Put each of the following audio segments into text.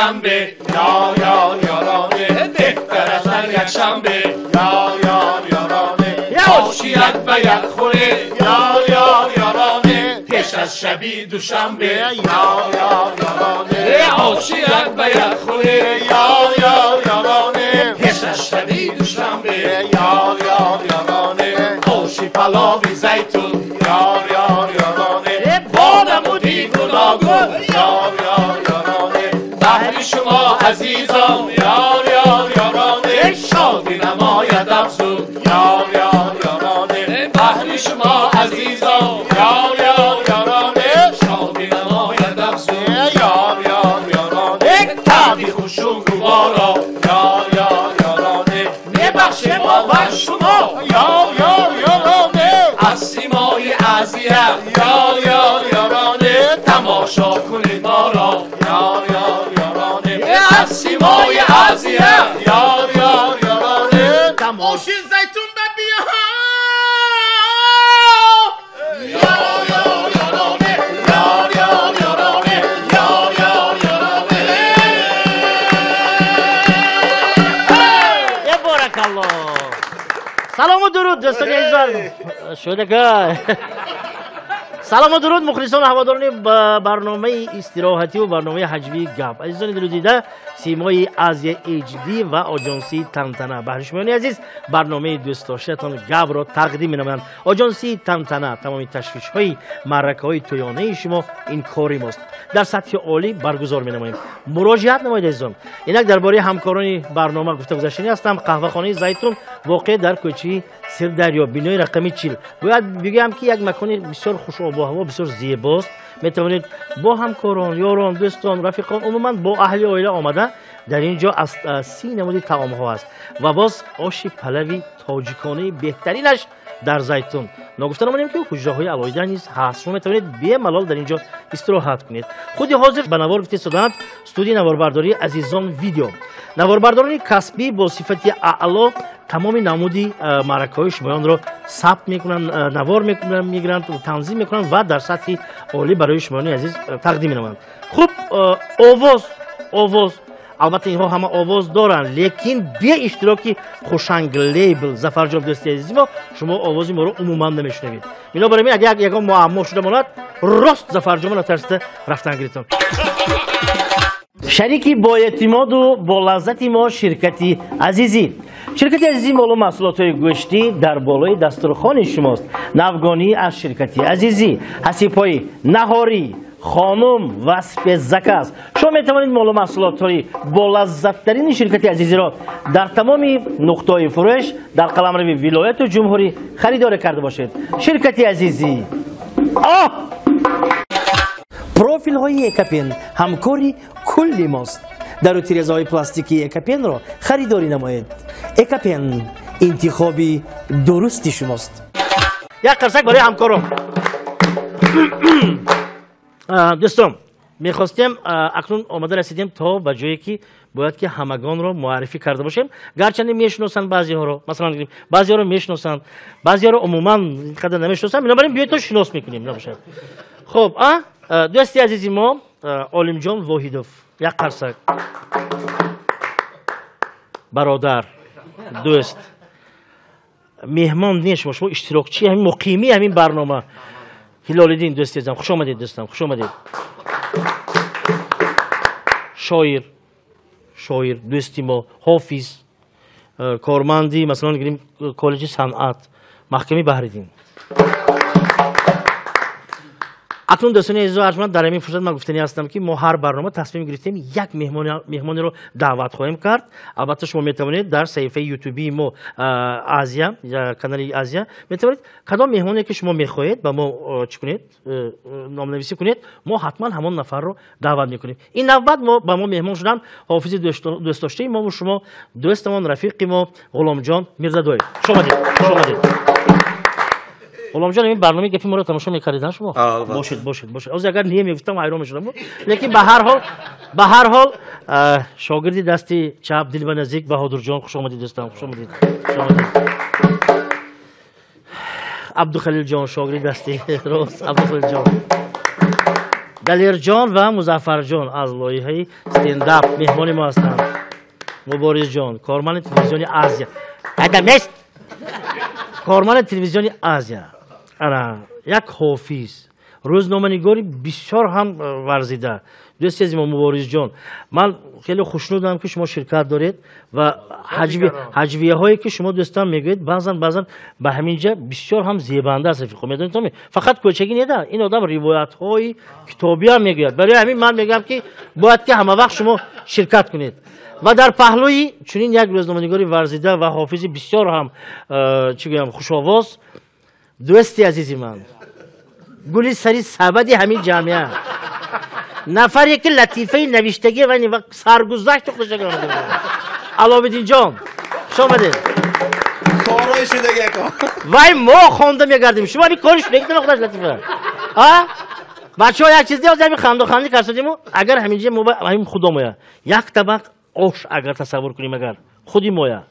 душанбе, ёр ёр ёроне, беҳтар аз ҳар якшанбе, ёр ёр ёроне, оши як ба як хӯре, ёр ёр ёроне, пеш аз шаби душанбе, ёр ёр ёроне, оши як ба як хӯре, ёр ёр ёроне, пеш аз шаби душанбе, ёр ёр ёроне, оши палови зайтун, ёр ёр ёроне, бо намуди гуногун, ёр ёр ёроне, баҳри шумо азизон, ёр ёр ёроне, шодӣ намояд афзун, ёр ёр ёроне, баҳри шумо азизон, ёр ёр ёроне, шодӣ намояд афзун, ёр ёр ёроне, таъби хушу гуворо, ёр ёр ёроне, мебахшем мо бар шумо, ёр ёр ёроне, аз симои Азия, ёр ёр ёроне, тамошо кунед моро, ёр ёр ёроне, аз симои Азия, ёр ёр ёроне, Оши зайтун ба биё. Ёр ёр ёроне, ёр ёр ёроне, ёр ёр ёроне. Э, боракалло! Салому дуруд, дӯстони азизон. Шудага. Салому дуруд, мухлисон, ҳаводорони барномаи истироҳативу барномаи ҳаҷвии «Гап». Азизони дилудида, симои Азия HD ва оҷонсии «Тантана» баҳри шумоёни азиз барномаи дӯстдоштаатон «Гапро» тақдим менамоянд. Оҷонсии «Тантана» тамоми ташвишҳои маъракаҳои тӯёнаи шумо ин кори мост. Дар сатҳи олӣ баргузор менамоем. Муроҷиат намоед, азизон. Инак дар бораи ҳамкорони барнома гуфта гузаштанӣ ҳастам. Қаҳвахонаи «Зайтун» воқеъ дар кӯчаи Сирдарё, бинои рақами 40. Бояд бигӯям, ки як макони бисёр хушобуҳаво, бисёр зебост. Метавонед бо ҳамкорон, ёрон, дӯстон, рафиқон, умуман бо аҳли оила омада, дар ин ҷо аз 30 намуди таомҳо аст ва боз оши палави тоҷиконаи беҳтаринаш дар «Зайтун». Ногуфта намонем, ки ҳуҷраҳои алоҳида низ ҳаст. Шумо метавонед бемалол дар ин ҷо истироҳат кунед. Худи ҳозир ба навор гуфта истодаанд студияи наворбардории «Азизон Видео». Наворбардорони касбӣ бо сифати аъло тамоми намуди маъракаҳои шумоёнро сабт мекунанд, навор мекунанд, мегиранд, танзим мекунанд ва дар сатҳи олӣ барои шумоёни азиз тақдим менамоянд. Хуб, овоз, овоз, албатта, инҳо ҳама овоз доранд, лекин бе иштироки «Хушанг Лейбл» Зафарҷон, дӯсти азизи мо, шумо овози моро умуман намешунавед. Бинобар ин, агар ягон муаммо шуда монад, рост Зафарҷонро натарсида рафтан гиритон. Шарики боэътимоду болаззати мо ширкати «Азизӣ». Ширкати «Азизӣ» молу маҳсулотҳои гӯштӣ дар болои дастурхони шумост. Навгонӣ аз ширкати «Азизӣ», ҳасибҳои наҳорӣ, хонум ва спецзаказ. Шумо метавонед молу маҳсулотҳои болаззаттарини ширкати «Азизиро» дар тамоми нуқтаҳои фурӯш дар қаламрави вилояту ҷумҳурӣ харидорӣ карда бошед. Ширкати «Азизӣ». Оҳ, профилҳои «Экапен» ҳамкори кулли мост. Дару тирезаҳои пластикии «Экапенро» харидорӣ намоед. «Экапен» интихоби дурусти шумост. Як қарсак барои ҳамкорон. Дӯстон, мехостем, акнун омада расидем то ба ҷое, ки бояд ки ҳамагонро муаррифӣ карда бошем. Гарчанде мешиносанд баъзеҳоро, масалан, баъзеҳоро мешиносанд, баъзеҳоро умуман қадар намешиносанд. Бинобар ин биёед, то шинос мекунем, набошад. Хуб, а дӯсти азизи мо Олимҷон Воҳидов, як қарсак. Бародар, дӯст, меҳмон не, шумо, шумо иштирокчии ҳамин муқимии ҳамин барнома. Ҳилолиддин, дӯсти азизам, хуш омадед, дӯстам, хуш омадед. Шоир, шоир, дӯсти мо, ҳофиз, корманди, масалан гирем, коллеҷи санъат, Маҳками Баҳриддин. Акнун, дӯстони азизу арҷманд, дар ҳамин фурсат ман гуфтанӣ ҳастам, ки мо ҳар барнома тасмим гирифтем, як меҳмонеро даъват хоҳем кард. Албатта, шумо метавонед дар саҳифаи ютубии мо Азия, канали Азия, метавонед кадом меҳмоне ки шумо мехоҳед, ба мо чӣ кунед, номнависӣ кунед, мо ҳатман ҳамон нафарро даъват мекунем. Ин навбат ба мо меҳмон шуданд ҳофизи дӯстдоштаи мову шумо, дӯстамон, рафиқи мо Ғуломҷон Мирзадоев. Хуш омадед, хуш омадед, Ғуломҷон. Ин барномаи «Гапи» моро тамошо мекардед шумо? Бошед, бошед, бошед. Ҳозир агар не мегуфтам, ҳайрон мешудам. Лекин ба ҳар ҳол, ба ҳар ҳол, шогирди дасти чап, дил ба наздик, Баҳодурҷон, хуш омадед, дӯстам, хуш омадед, хуш омадед. Абдухалилҷон, шогирди дасти рост, Абдухалилҷон. Далерҷон ва Музаффарҷон аз лоиҳаи стендап меҳмони мо ҳастанд. Муборизҷон, корманди телевизиони Азия. Адамест! Корманди телевизиони Азия. Ана, як ҳофиз, рӯзноманигори бисёр ҳам варзида. Дӯсти азизи мо Муборизҷон, ман хеле хушнудам, ки шумо ширкат доред ва ҳаҷвияҳое, ки шумо дӯстон мегӯед, баъзан ба ҳамин ҷа бисёр ҳам зебанда аст, рафиқо. Медонед, то фақат кӯчагӣ не, да ин одам ривоятҳои китобӣ ҳам мегӯяд. Барои ҳамин ман мегӯям, ки бояд ки ҳама вақт шумо ширкат кунед. Ва дар паҳлӯи чунин як рӯзноманигори варзида ва ҳофизи бисёр ҳам чӣ гӯям хушовоз, дӯсти азизи ман, гули сари сабади ҳамин ҷамъия, нафаре ки латифаи навиштагӣ ва саргузашти худашро Аловиддинҷон, хуш омадед. Корҳои шудаги ако. Вай мо хонда мегардем, шумо ҳамин кори шудагитона худаш латифа. А? Бачаҳо як чиз диҳад, ҳамин хандохандӣ кардему, агар ҳамин ҷо мо ҳамин худо моя, як табақ ош агар тасаввур кунем, агар худи моя,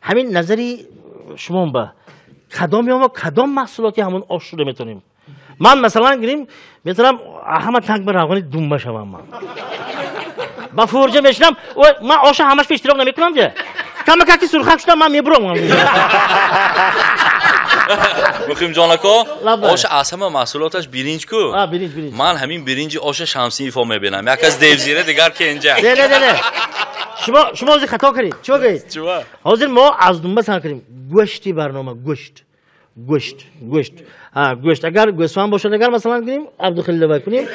ҳамин назари шумо ба кадом ё мо кадом маҳсулоти ҳамон ош шуда метавонем? Ман масалан гирим, метавонам ҳама танг ба равғани думба шавам ман. Ба фурҷа мешинам, ман оша ҳамаш пеш иштирок намекунам де. Камакаки сурхак шудам, ман мебурам. Муқимҷон ако, ош аз ҳама маҳсулоташ биринҷ ку. Биринҷ, биринҷ. Ман ҳамин биринҷи оша Шамсиифо мебинам. Як аз девзира, дигар кенҷа. Не, не, не, не. Шумо ҳозир хато кардед. Чӣ гӯед? Чува? Ҳозир мо аз думба сар кардем. Гӯшти барнома, гӯшт. Гӯшт, гӯшт. Гӯшт. Агар гӯсфанд бошад, агар масалан гирем, Абдухалилова кунем.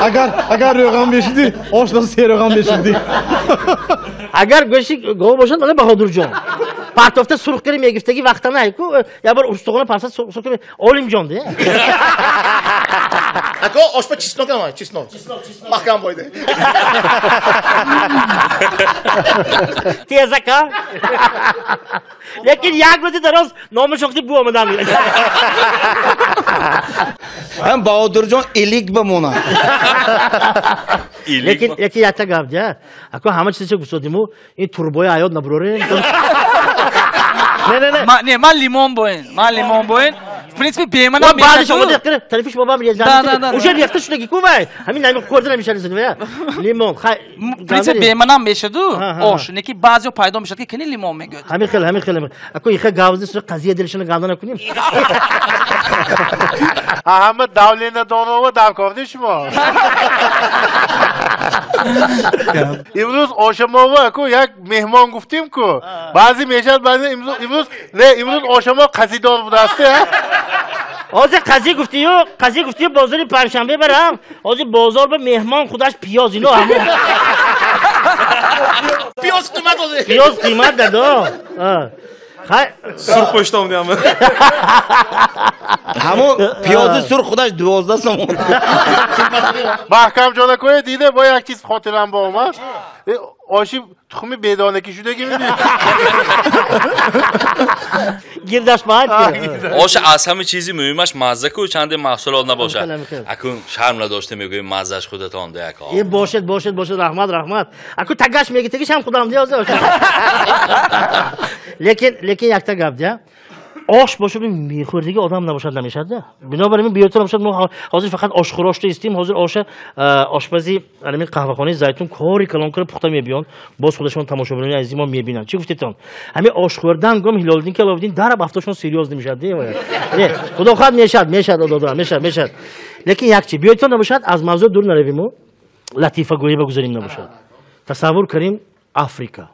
Агар рӯған мешуди, ошно се рӯған мешуди. Агар гӯшти гов бошад, мана Баҳодурҷон. Партофта сурх кардем, мегифтаги вақтана ку, як бор устухона парса сурх кардем. Олимҷон де. Ако ошпа чеснок намай, чеснок. Маҳкам бойде. Тезака. Лекин як рӯзи дароз номи шохти бу омадан. Ҳам Баҳодурҷон элик бимонад. Лекин якта гап дия. Ако ҳама чизе гуфтодиму, ин турбои ҳаёт набурорем. Не, не, не. Не, ман лимон боин. Ман лимон боин. В принципе, беманам мешавад. Баъди шумо дехкара, тарифи шумо бам резан. Уже рехта шудаги ку вай. Ҳамин нами хӯрда намешавад вай. Лимон. Хай. В принципе, беманам мешаду. Ош, неки баъзео пайдо мешавад, ки кани лимон мегӯяд. Ҳамин хел, ҳамин хел. Ако иха гавзи су қазия дилшона ганда накунем. Ҳама давлена донова дар корди шумо. Имрӯз ошамова аку як меҳмон гуфтим ку. Баъзе мешавад, баъзе имрӯз не, имрӯз ошамо қазидор будааст. Ҳозир қазӣ гуфтию, қазӣ гуфтию бозори панҷшанбе барам. Ҳозир бозор ба меҳмон худаш пиёз ино ҳамон. Пиёз қимат ҳозир. Пиёз қимат дадо. Хай сурх пӯштом диям. Ҳамон пиёзи сурх худаш 12 сомон. Маҳкам ҷонакое дида бо як чиз хотирам ба омад. Оши тухми бедонакӣ шудаги мебинед. Гирдаш баъд. Ош аз ҳама чизи муҳимаш мазза ку, чанде маҳсулот набошад. Акун шарм надошта мегӯем маззаш худатон де ако. Е бошед, бошед, бошед, раҳмат, раҳмат. Аку тагаш мегитагиш ҳам худам де озор. Лекин якта гап дия. Ош бошад, мехӯрдиги одам набошад намешад да. Бинобар ин биётар бошад, мо ҳозир фақат ошхӯрошта истем, ҳозир оша ошпази ҳамин қаҳвахонаи Зайтун кори калон кара пухта мебиён, боз худашон тамошобинони азизи мо мебинанд. Чӣ гуфтетон? Ҳамин ош хӯрдан гом Ҳилолиддин ки Аловиддин дараб афтошон серьёз намешад де. Не, худо хоҳад мешад, мешад ододо, мешад, мешад. Лекин як чи биётон набошад, аз мавзӯъ дур наравему, латифагӯӣ багузарем набошад. Тасаввур карем Африка.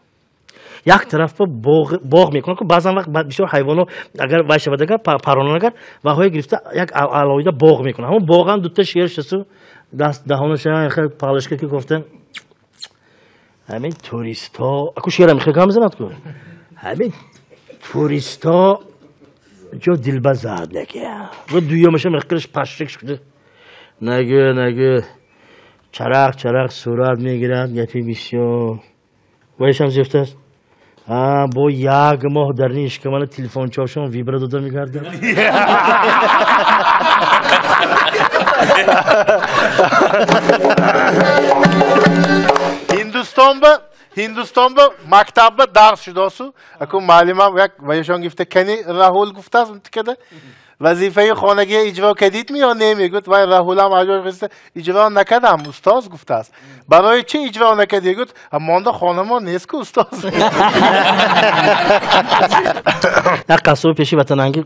Як тараф боғ мекунад, ку баъзан вақт бисёр ҳайвоно агар вай шавад, агар паронон агар ваҳое гирифта як алоҳида боғ мекунад. Ҳамон боғам дута шер шасу даст даҳонаша палашка ки гуфта ҳамин туристҳо, аку шерам хел гам занад ку, ҳамин туристҳо ҷо дилба зад неки. Ва дуюмаша мехкираш пашшик шуда. Нагӯ, нагӯ, чарақ чарақ сурат мегирад, гапи бисёр. Вайшам зифтааст. Бо як моҳ дар ин ишкамана телефончошон вибра дода мегардад. Ҳиндустон ба мактабба дарс шудосу, аку муаллимам як вайшон гифта кани Раҳул гуфтааст унтикада. Вазифаи хонагӣ иҷро кардид ё не? Мегӯяд вай Раҳулам аҷоиб иҷро накардам, устоз гуфтааст. Барои чӣ иҷро накардӣ? Гуфт монда хонамо нест ку устоз. Як қассоби пеши ватананги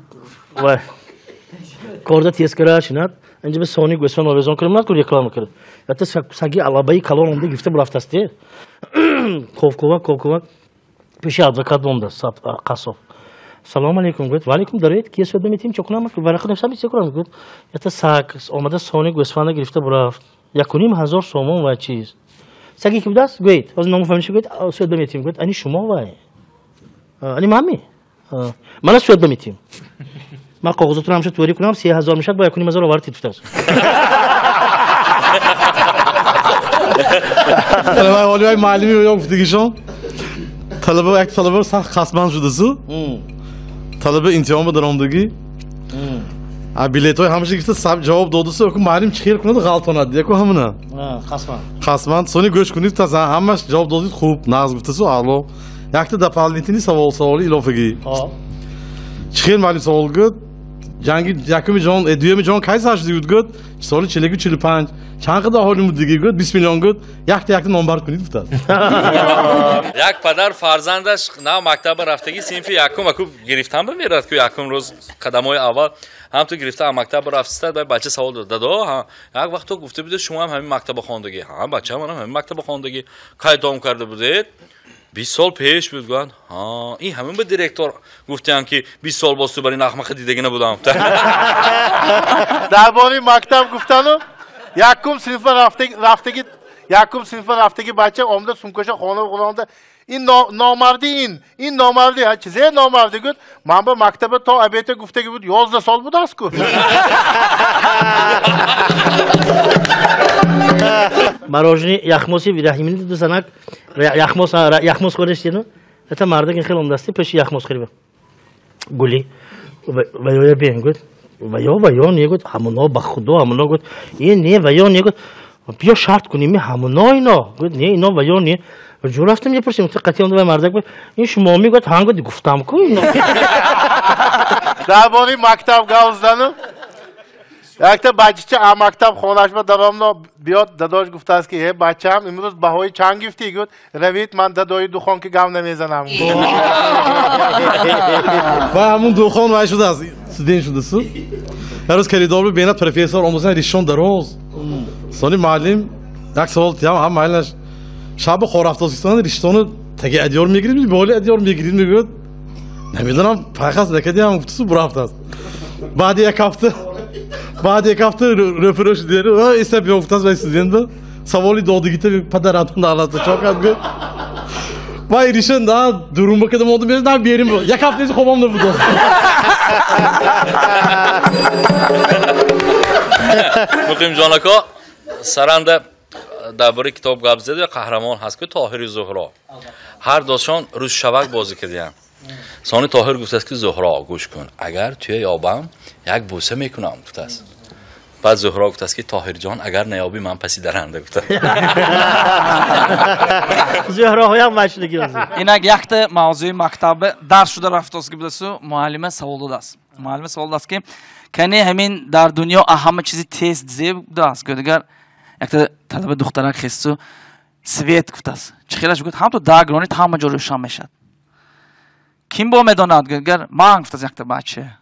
вай корда тезкара шинад. Инҷа сони гӯсфанд овезон кардам, ку реклама кард. Ята саги алабаи калон омда гирифта бурафтааст. Ковкова, ковкова пеши адвокат мондааст қассоб. Салом алейкум, гуфт. Ва алейкум, дароед, ки суд метим, чӣ кунам? Варақа нависам, чӣ кунам? Гуфт. Ята саг омада сони гӯсфанда гирифта бурафт. 1500 сомон ва чиз. Саги ки будааст? Гӯед. Ҳозир ному фамилияшо гӯед, суд метим. Гуфт, ани шумо вай. Ани мами? Мана суд метим. Ман коғозотро ҳамша тӯрӣ кунам, 3000 мешавад, бо 1500 овард гуфтааст. Вай вай муаллими ё гуфтагишон. Талаба як талаба сахт қасман шудасу. Талаба имтиҳон ба даромадагӣ. А билетҳои ҳамаша гирифта ҷавоб додасу, ку муаллим чӣ хел кунад ғалтонад, яку ҳамуна. Қасман. Қасман, сони гӯш кунед, та ҳамаш ҷавоб додид хуб, нағз гуфтасу, аъло. Якта дополнительный савол, саволи иловагӣ. Чӣ хел муаллим савол гуфт? Ҷанги якуми ҷон, дуюми ҷон кай сар шуд гуфт? Соли 41-45. Чанд қадар аҳолӣ муддагӣ гуфт? 20 миллион гуфт. Якта якта номбар кунед гуфтааст. Як падар фарзандаш нав мактаба рафтагӣ синфи якум аку гирифтан бимерад ку якум рӯз қадамҳои аввал ҳам ту гирифта мактаба рафтиста бай бача савол дод. Дадо, як вақт гуфта будед шумо ҳам ҳамин мактаба хондагӣ. Ҳа, бача манам ҳамин мактаба хондагӣ. Кай дом карда будед? 20 сол пеш буд гуфтанд. Ҳа, ин ҳамин ба директор гуфтанд ки 20 сол боз ту барои нахмаха дидагӣ набудам. Дар бораи мактаб гуфтану якум синфа рафтагӣ якум синфа рафтагӣ бача омада сумкаша хона хонда ин номардӣ ин номардӣ ҳа чизе номардӣ гуфт. Ман ба мактаба то обеда гуфтагӣ буд 11 сол будааст ку. Мороженое яхмоси Раҳимини ду занак яхмос яхмос хӯрдастину. Это мардак ин хел омадасти пеши яхмос хӯрда. Гули ва ё бен гуфт. Ва ё не гуфт, ҳамоно ба худо ҳамоно гуфт. Ин не ва ё не гуфт. Биё шарт кунем ҳамоно ино. Гуфт не ино ва ё не. Ҷо рафтем мепурсем, қатъи он мардак гуфт. Ин шумо мегӯяд ҳан гуфт гуфтам ку ино. Дар бораи мактаб гап заданум. Якта бачача а мактаб хонашба даромно биёд дадош гуфтааст ки э бачаам имрӯз баҳои чанд гирифтӣ? Гуфт равид ман дадои духон ки гап намезанам. Ва ҳамун духон вай шудааст, студент шудасу. Ҳар рӯз коридор бинад профессор омӯзан ришон дароз. Сони муаллим як савол тиям ҳам муаллимаш шаби хорафтозистон риштону таги адёр мегирид, боли адёр мегирид мегӯяд. Намедонам пайхас накардиам гуфтасу бурафтааст. Баъди як ҳафта баъд як ҳафта рӯпӯрӯ шудеру эса биёфтааст вай студент саволи додигита падаратон давлата чо кард гуфт. Вай ришон да дурумба када мондум на берим як ҳафта эси хобам набуд. Муқимҷон ака саранда дар бораи китоб гап зада қаҳрамон ҳаст ку Тоҳири Зуҳро. Ҳар дошон рӯзшавак бозӣ кардиям. Сони Тоҳир гуфтааст ки Зуҳро гӯш кун, агар туя ёбам як бӯса мекунам гуфтааст. Баъд Зуҳро гуфтааст ки Тоҳирҷон агар наёбӣ ман паси даранда гуфтааст. Зуҳроҳоям машдагӣ. Инак якта мавзӯи мактаба дарс шуда рафтост ки будасу муаллима савол додааст. Муаллима савол додааст ки кане ҳамин дар дунё ҳама чизи тез зеб будааст. Гӯдигар якта талаба духтарак хесту свет гуфтааст. Чӣ хелаш гуфт ҳам ту дагронит ҳама ҷо рӯшан мешавад. Ким бо медонад? Гӯдигар ман гуфтааст якта бача.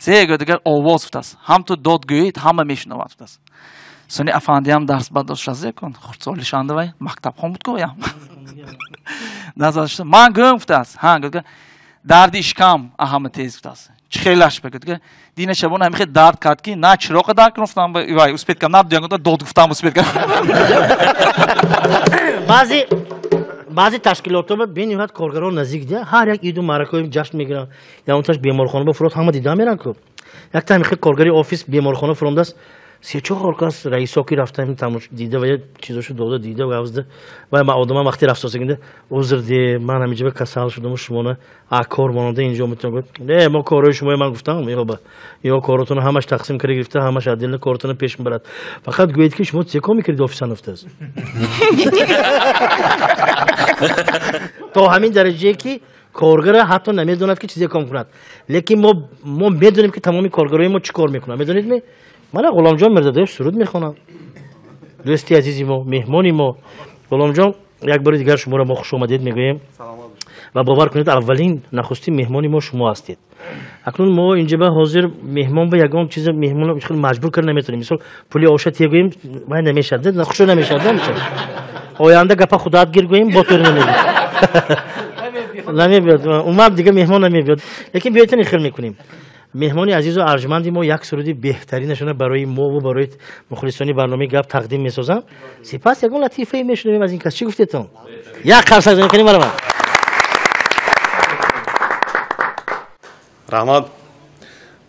Зе гӯдигар овоз гуфтааст. Ҳам ту дод гӯед ҳама мешунавад гуфтааст. Сони афандиам дарс бад дошт кун хурдсолишанда вай мактабхон буд ку ям. Дарс бад дошт ман гӯм гуфтааст. Ҳа гӯдигар дарди ишкам ҳама тез гуфтааст. Чӣ хелаш ба гӯдигар дина шабона ҳамин хел дард кард ки на чироқа дард кунам вай успет кардам на дуян дод гуфтам успет кардам. Баъзе ташкилотҳо бениҳоят коргарон наздик дия ҳар як иду маъракаҳои ҷашн мегиранд. Ягонташ беморхона ба фурод ҳама дида меранд ку. Якта ҳамин хел коргари офис беморхона фуромдааст. Се-чор кас раисо ки рафтан тамош дида ва чизошо дода дида ва авзда ва ма одамам вақти рафтосагинда узр де ман ҳамиҷа ба касал шудам шумона а кор монда инҷо метавон гуфт не мо корҳои шумоя ман гуфтам ёба ё коротона ҳамаш тақсим карда гирифта ҳамаш отдельно коротона пеш мебарад фақат гӯед ки шумо чӣ кор мекардед офисан уфтаз. То ҳамин дараҷае ки коргара ҳатто намедонад ки чизе кор кунад. Лекин мо медонем ки тамоми коргарои мо чӣ кор мекунанд. Медонед ми? Мана Ғуломҷон Мирзадоев суруд мехонад. Дӯсти азизи мо, меҳмони мо. Ғуломҷон, як бори дигар шуморо мо хуш омадед мегӯем. Ва бовар кунед, аввалин нахустин меҳмони мо шумо ҳастед. Акнун мо инҷа ба ҳозир меҳмон ба ягон чиз меҳмонро хеле маҷбур карда наметавонем. Мисол пули оша тегӯем, вай намешавад, хушу намешавад. Оянда гапа худат гир гӯем, бо тур намегӯем. Намебиёд. Умуман дига меҳмон намебиёд. Лекин биёед ин хел мекунем. Меҳмони азизу арҷманди мо як суруди беҳтаринашона барои мо ва барои мухлисони барномаи гап тақдим месозам. Сипас ягон латифае мешунавем аз ин кас. Чӣ гуфтетон? Як қарсак занем кунем барои ман. Раҳмат.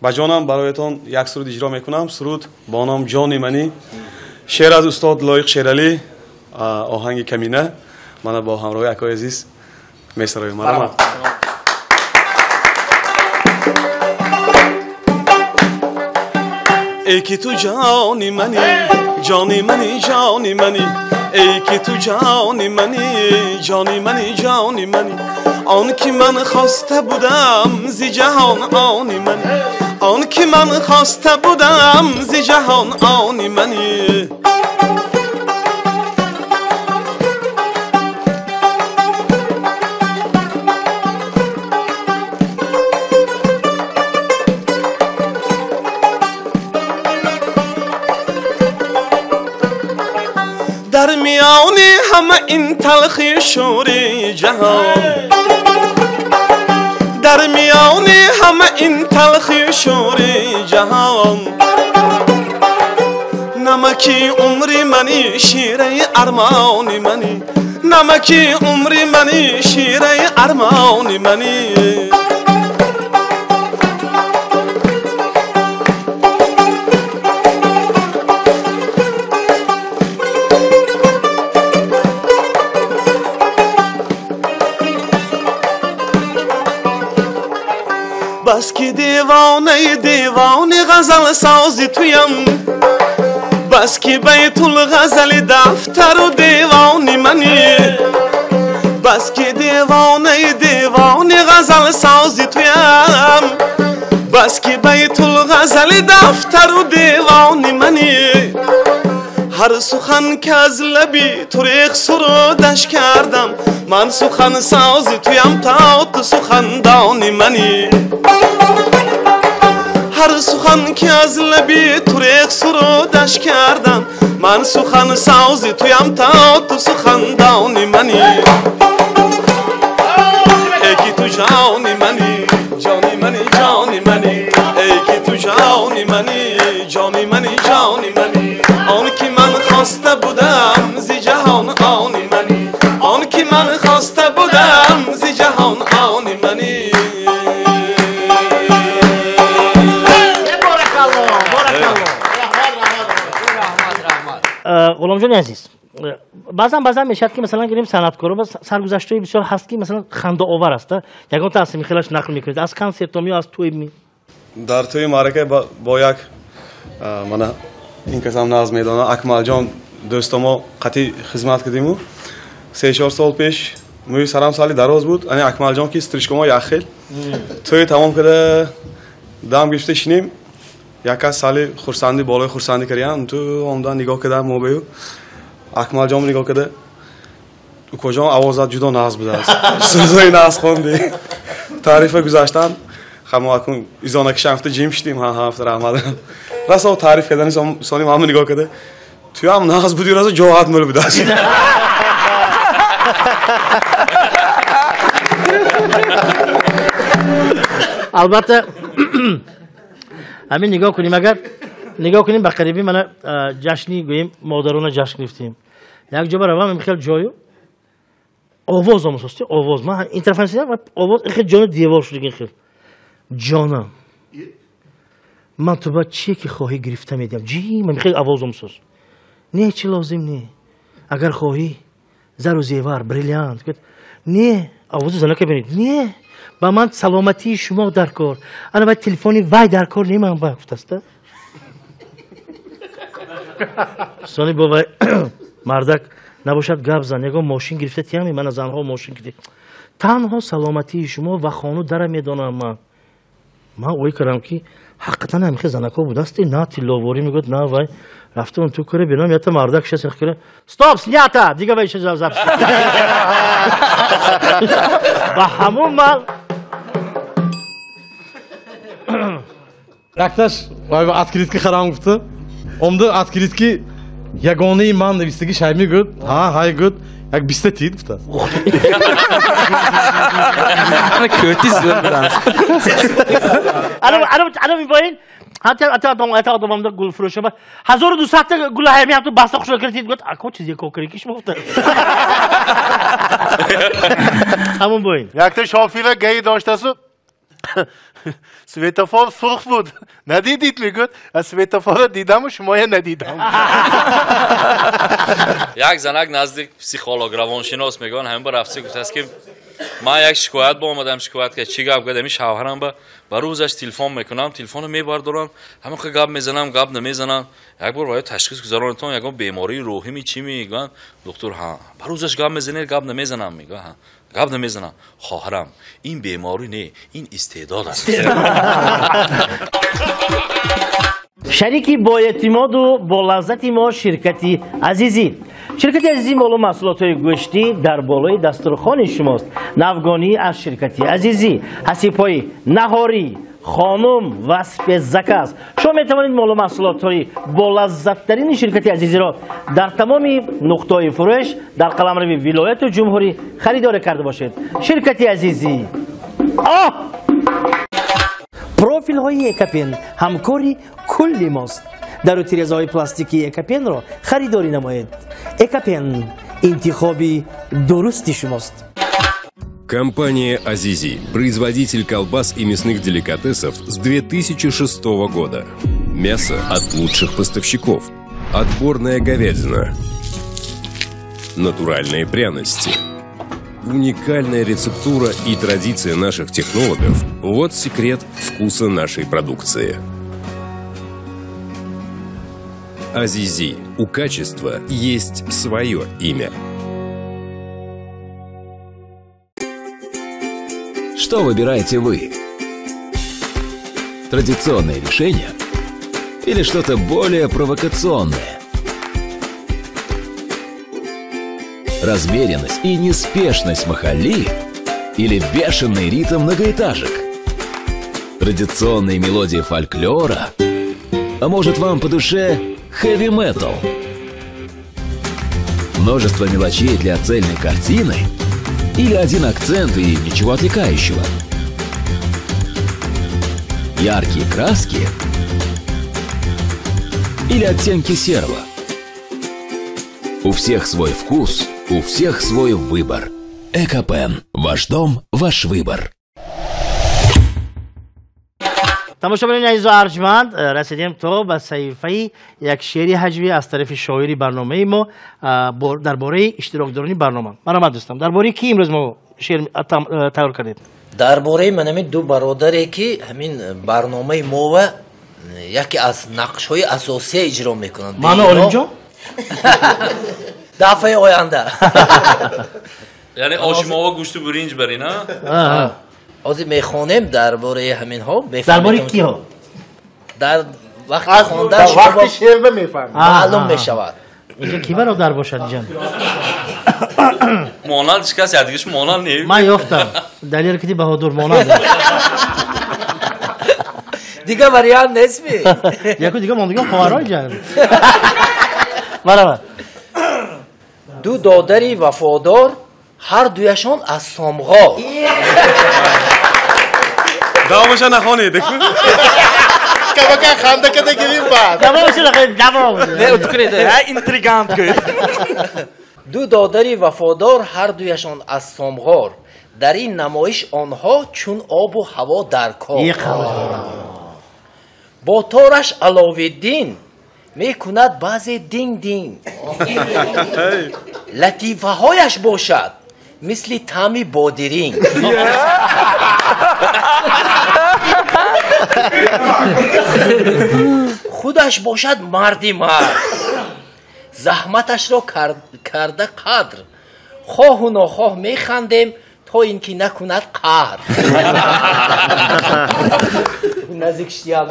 Ба ҷонам бароятон як суруд иҷро мекунам. Суруд бо ном Ҷони манӣ. Шеър аз устод Лоиқ Шералӣ, оҳанги Камина. Мана бо ҳамроҳи акои азиз месароем. Марҳамат. Эй ки ту ҷони манӣ, ҷони манӣ, ҷони манӣ. Эй ки ту ҷони манӣ, ҷони манӣ, ҷони манӣ. Он ки ман хоста будам зи ҷаҳон они манӣ. Он ки ман хоста будам зи ҷаҳон они манӣ. Дар миёни ҳама ин талхи шӯри ҷаҳон, дар миёни ҳама ин талхи шӯри ҷаҳон, намаки умри мани шираи армони мани, намаки умри мани шираи армони мани. Бас ки девонаи девони ғазалсози туям, бас ки байтулғазали дафтару девони мани, бас ки девонаи девони ғазалсози туям, бас ки байтулғазали дафтару девони мани. Ҳар сухан ки аз лаби ту рех сурудаш кардам, ман сухансози туям то ту сухандони мани. Ҳар сухан ки аз лаби ту рех сурудаш кардам, ман сухансози туям то ту сухандони мани. Эй ки ту ҷони мани, ҷони мани, ҷони мани. Эй ки ту ҷони мани, ҷони мани, ҷони мани. Он ки ман хоста будам зи ҷаҳон они мани, он ки ман хоста будам зи ҷаҳон они мани. Ғуломҷони азиз, баъзан мешавад ки масалан гирем санъаткоро саргузаштҳои бисёр ҳаст ки масалан хандаовар аст. Ягон та аз михелаш нақл мекунед аз консертом ё аз тӯй? Дар тӯи маърака бо як мана ин касам нағз медонад, Акмалҷон дӯстомо қатъи хизмат кардиму 3-4 сол пеш мӯи сарам сали дароз буд. Ани Акмалҷон ки стрижкомо як хел тӯи тамом карда дам гирифта шинем, як кас сали хурсандӣ болои хурсандӣ кардиям, ту омдан нигоҳ карда мо бею Акмалҷон нигоҳ карда, укоҷон овозат ҷудо нағз будааст, сӯзои нағз хондӣ. Таърифа гузаштан хамо акун изонакишам ҳафта ҷим шудим, ҳа ҳафта раҳмат. Расо таъриф кардани сони ҳама нигоҳ карда, туям нағз будӣ, расо ҷоҳат мӯл будааст. Албатта ҳамин нигоҳ кунем, агар нигоҳ кунем ба қариби мана ҷашни гӯем модарона ҷашн гирифтем. Як ҷо баравам хел ҷою овоз омӯзости, овоз ман ин тараф овоз хел ҷону девор шуд, хел ҷонам Ман ту ба чие ки хоҳӣ гирифта медиҳам. Ҷи, ман хеле овозум соз. Не, чи лозим не. Агар хоҳӣ зару зевар, бриллиант. Не, овози занака бинед. Не, ба ман саломатии шумо дар кор. Ана ба телефони вай дар кор не, ман ба гуфтаста. Сони бо мардак набошад гап зан, ягон мошин гирифта тиям, мана занҳо мошин гирифта. Танҳо саломатии шумо ва хону дара медонам ман. Ман ой кардам ки ҳақиқатан ҳамихе занако будаст, на тилловорӣ мегӯяд, на вай. Рафтам ту куре бинам, ята мардак шаст куре. Стоп, снято! Дига вай шаст запись. Ба ҳамон ман Якташ вай открытки харам гуфта. Омда открытки ягонаи ман навистаги шай мегӯяд. Ҳа, ҳай гӯяд. Як биста тид гуфта. Кӯти зӯр будааст. Ана мебоин, ҳатто одамамда гулфурӯша ба 1200 гул ҳами ҳамту баста хушро кардид, гуфт, ако чизе кокари киш муфта. Ҳамон боин. Якта шофира гаи доштасу светофор сурх буд. Надидид мегӯяд, аз светофорро дидаму шумоя надидам. Як занак наздик психолог, равоншинос мегӯянд, ҳамин ба рафтси гуфтааст ки ман як шикоят ба омадам, шикоят ки чӣ гап гад, ҳамин шавҳарам ба рӯзаш телефон мекунам, телефонро мебардорам, ҳамин ха гап мезанам, гап намезанам. Як бор бояд ташхис гузаронитон, ягон бемории рӯҳӣ ми чӣ мегӯянд, доктор ҳа, ба рӯзаш гап мезанед, гап намезанам, мегӯяд, ҳа. Гап намезанам. Хоҳарам, ин беморӣ не, ин истеъдод аст. Шарики боэътимоду бо лаззати мо ширкати Азизӣ. Ширкати Азизӣ молу маҳсулотҳои гӯштӣ дар болои дастурхони шумост. Навгонӣ аз ширкати Азизӣ, ҳасибҳои наҳорӣ, хонум ва спецзаказ. Шумо метавонед молу маҳсулотҳои болаззаттарини ширкати Азизиро дар тамоми нуқтаҳои фурӯш дар қаламрави вилояту ҷумҳурӣ харидорӣ карда бошед. Ширкати Азизӣ. Оҳ! Профилҳои Экапен ҳамкори кулли мост. Дару тирезаҳои пластикии Экапенро харидорӣ намоед. Экапен интихоби дурусти шумост. Компания «Азизи» – производитель колбас и мясных деликатесов с 2006 года. Мясо от лучших поставщиков. Отборная говядина. Натуральные пряности. Уникальная рецептура и традиция наших технологов – вот секрет вкуса нашей продукции. «Азизи» – у качества есть свое имя. Что выбираете вы? Традиционное решение или что-то более провокационное? Размеренность и неспешность махалли или бешеный ритм многоэтажек? Традиционные мелодии фольклора? А может, вам по душе хэви-метал? Множество мелочей для цельной картины? Или один акцент и ничего отвлекающего? Яркие краски или оттенки серого? У всех свой вкус, у всех свой выбор. Экопен. Ваш дом, ваш выбор. Тамошобинони азизу арҷманд, расидем то ба саҳифаи як шеъри ҳаҷвӣ аз тарафи шоири барномаи мо дар бораи иштирокдорони барнома. Марҳамат дӯстам, дар бораи ки имрӯз мо шеър тайёр кардем? Дар бораи ман ҳамин ду бародаре ки ҳамин барномаи мова яке аз нақшҳои асосия иҷро мекунанд. Ману Олимҷон? Дафъаи оянда. Яъне оши мова гӯшту буринҷ барин, а? Ҳозир мехонем дар бораи ҳаминҳо. Дар бораи киҳо? Дар вақти хондан вақти шеър мефаҳмед. Маълум мешавад. Инҷо ки бародар бошад инҷа? Монанд ҳеч кас якдигаш монанд не. Ман ёфтам. Далер кити Баҳодур монанд. Дигар вариант нестми? Яку дигар мондагон хоҳарҳо инҷа. Марҳамат. Ду додари вафодор ҳар дуяшон аз Сомғор. Давомаша нахонед. Кабака ханда када гирим баъд. Давомаша нахонед, давом. Не, утукунед, ҳа интригант гӯед. Ду додари вафодор ҳар дуяшон аз Сомғор. Дар ин намоиш онҳо чун обу ҳаво дар кор. Бо тораш Аловиддин мекунад баъзе динг-динг. Латифаҳояш бошад мисли таъми бодиринг. Худаш бошад марди мард, заҳматашро карда қадр. Хоҳу нохоҳ механдем то ин ки накунад қаҳр. Наздик шидиям.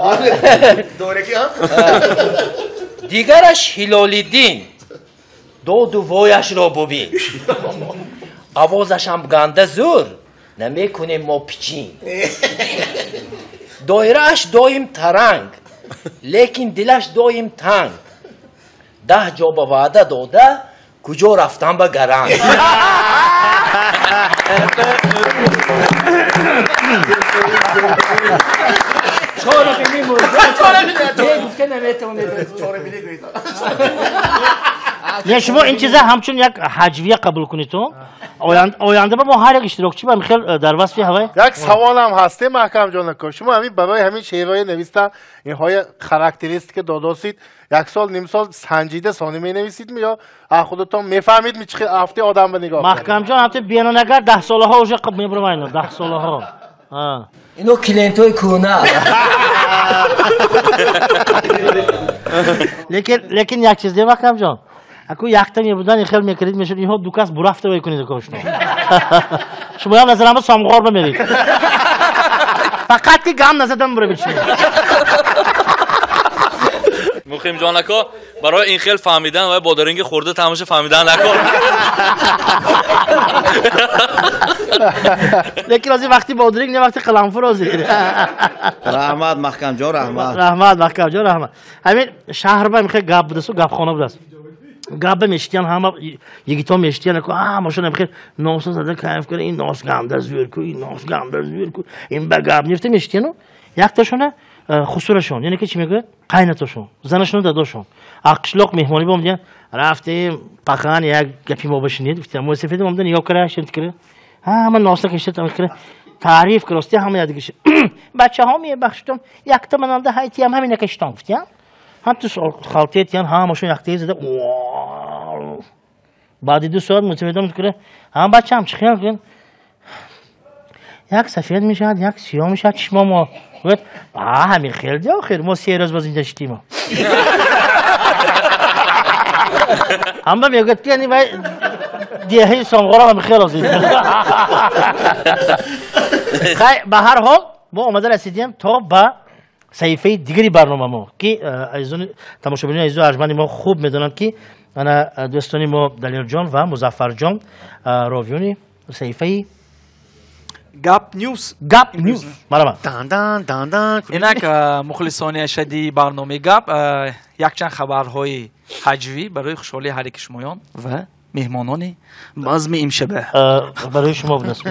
Дигараш Ҳилолиддин, доду вояшро бубин. Овозашам ганда зур, намекунем мо пичин. Доирааш доим таранг, лекин дилаш доим танг. 10 ҷо ба ваъда дода, куҷо рафтан ба гаранг. Чорабинӣ мурда, гуфта наметавонед. Не, шумо ин чиза ҳамчун як ҳаҷвия қабул кунед. Оянда ба мо ҳар як иштирокчӣ ба михел дар васфи ҳавай. Як саволам ҳаст, Маҳкамҷон ака. Шумо ҳамин барои ҳамин шеърҳои нависта, инҳои характеристика додосид, як сол, ним сол санҷида сонӣ менависид ми ё худатон мефаҳмид ми чӣ ҳафти одам ба нигоҳ? Маҳкамҷон ҳамчун бенонагар 10 солаҳо уже мебуромайно, 10 солаҳо. Ино клиентҳои кӯна. Лекин як чиз де, Маҳкамҷон. Аку якта мебудан хел мекардид мешуд, инҳо ду кас бурафта мекунед кошно. Шумоям назарам ба Самғор бамерид. Фақат ки гам назадам бура бишед. Муқимҷон ака, барои ин хел фаҳмидан ва бодиринги хӯрда тамоша фаҳмидан накун. Лекин ҳозир вақти бодиринг не, вақти қаламфур ҳозир. Раҳмат Маҳкамҷон, раҳмат. Раҳмат Маҳкамҷон, раҳмат. Ҳамин шаҳр ба мехел гап будасту гапхона будааст. Гапа мешитян, ҳама йигитон мешитян, ҳамашон ҳам хел носа зада кайф кара, ин нос ганда зӯр ку, ин нос ганда зӯр ку, ин ба гап нефта мешитяну якташона хусурашон, яъне ки чӣ мегӯяд? Қайнатошон, занашону дадошон. Қишлоқ меҳмонӣ бо омадиян, рафтем пахан як гапи мо башинед, гуфтям мӯйсафедам омада нигоҳ кара, шент кара, ҳама носа кашида там кара, таъриф карости ҳама ядигиш. Бачаҳо мебахшитон, якта мананда ҳайтиям ҳамина кашитон, гуфтям. Ҳам ту халтетиян, ҳамашон яктае зада. Баъди 2 соат мӯйсафедам кара, ҳам бачаам чӣ хел кун? Як сафед мешавад, як сиёҳ мешавад чишмо мо. Гуфт, ҳамин хел ди охир, мо 3 рӯз боз инҷа шидем. Ҳама мегӯяд ки яъне вай деҳаи Самғора ҳам хел озид. Хай, ба ҳар ҳол мо омада расидем то ба саҳифаи дигари барнома мо, ки азизони тамошобинони азизу арҷманди мо хуб медонанд, ки ана дӯстони мо Далерҷон ва Музаффарҷон ровиёни саҳифаи Гап Ньюс. Гап Ньюс. Марҳамат. Дан дан дан дан. Инак мухлисони ашадии барномаи Гап якчанд хабарҳои ҳаҷвӣ барои хушҳолии ҳар яки шумоён ва меҳмонони базми имшаба. Барои шумо будааст.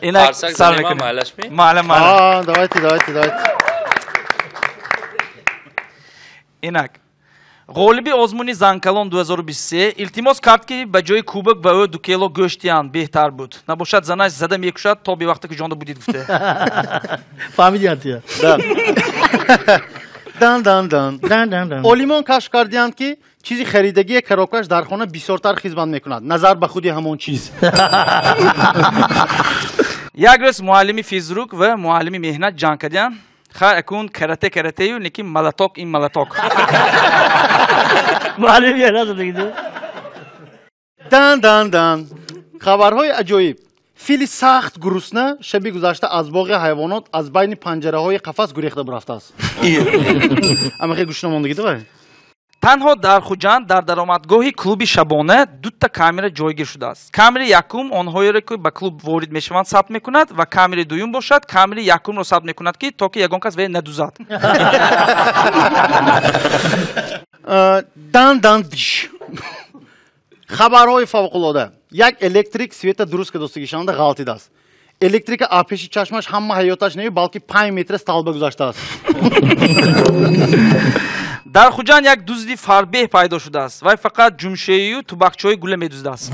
Инак сар мекунем. Маълум, маълум. Давайте, давайте, давайте. Инак ғолиби озмуни Занкалон 2023 илтимос кард, ки ба ҷои кубок ба ӯ 2 кило гӯшт диҳанд беҳтар буд. Набошад занаш зада мекушад то бевақта ки ҷонда будид гуфта. Фаҳмидиям тия. Дан дан дан. Дан дан дан. Олимон кашф кардианд, ки чизи харидагие коробкаш дар хона бисёртар хизмат мекунад, назар ба худи ҳамон чиз. Як рӯз муаллими физрук ва муаллими меҳнат ҷанг кардианд. Хай акун карате каратею, лекин малаток ин малаток. Муаллим меҳнат задагиду. Дан дан дан. Хабарҳои аҷоиб. Фили сахт гурусна шаби гузашта аз боғи ҳайвонот аз байни панҷараҳои қафас гурехта бурафтааст. Ама хел гӯшна мондагиду вай? Танҳо дар Хуҷанд дар даромадгоҳи клуби шабона 2 камера ҷойгир шудааст. Камераи якум онҳоеро, ки ба клуб ворид мешаванд, сабт мекунад ва камераи дуюм бошад камераи якумро сабт мекунад, ки то ки ягон кас вай надузад. Дан дан диш. Хабарҳои фавқулода. Як электрик света дуруст кардостагишонда ғалтидааст. Электрика аз пеши чашмаш ҳама ҳаёташ не, балки 5 метр столба гузаштааст. Дар Хуҷанд як дузди фарбеҳ пайдо шудааст. Вай фақат ҷумшею тубақчаҳои гула медуздааст.